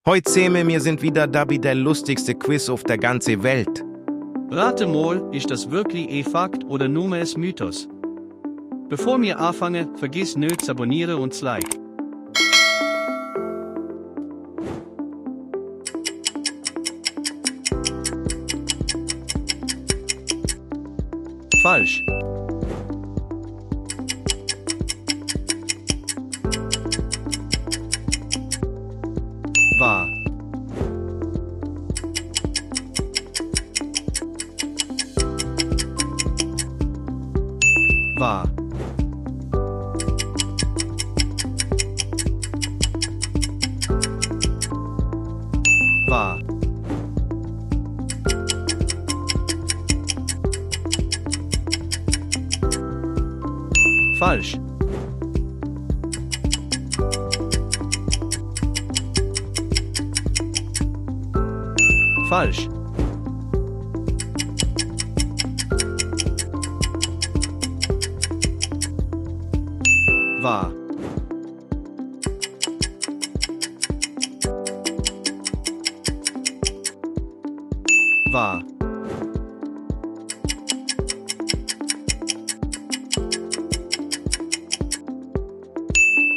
Heute sehen wir sind wieder dabei der lustigste Quiz auf der ganzen Welt. Rate mal, ist das wirklich Fakt oder nume es Mythos? Bevor wir anfangen, vergiss nicht zu abonnieren und zu like. Falsch. Wahr. Wahr. Wahr. Falsch. Falsch. Wahr. Wahr.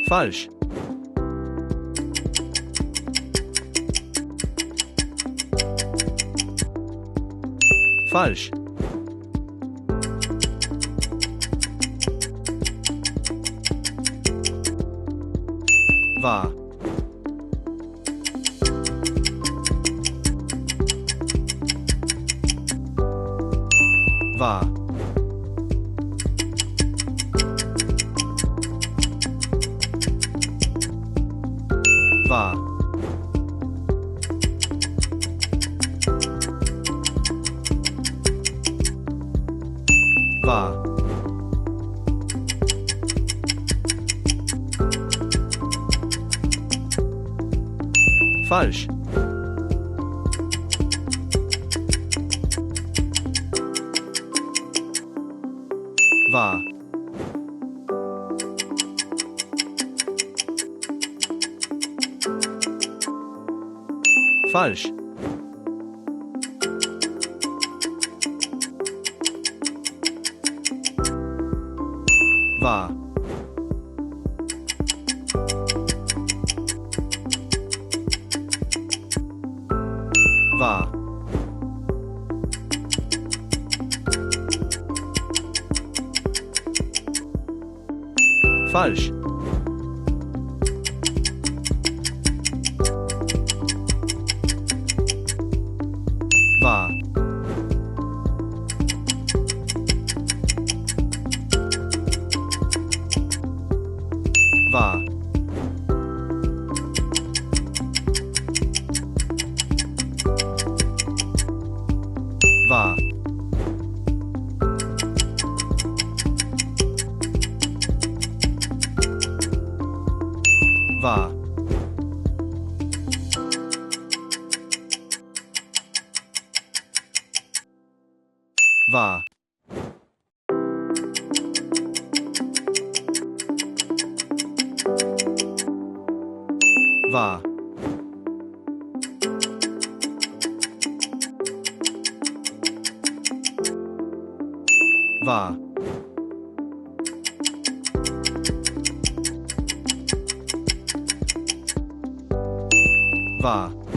Falsch. Falsch. Wahr. Wahr. Wahr. Wahr. Falsch. Wahr. Falsch. Wahr. Wahr. Falsch. Wahr. Wahr. Wahr. Wahr. Wahr. Wahr. Wahr. Wahr.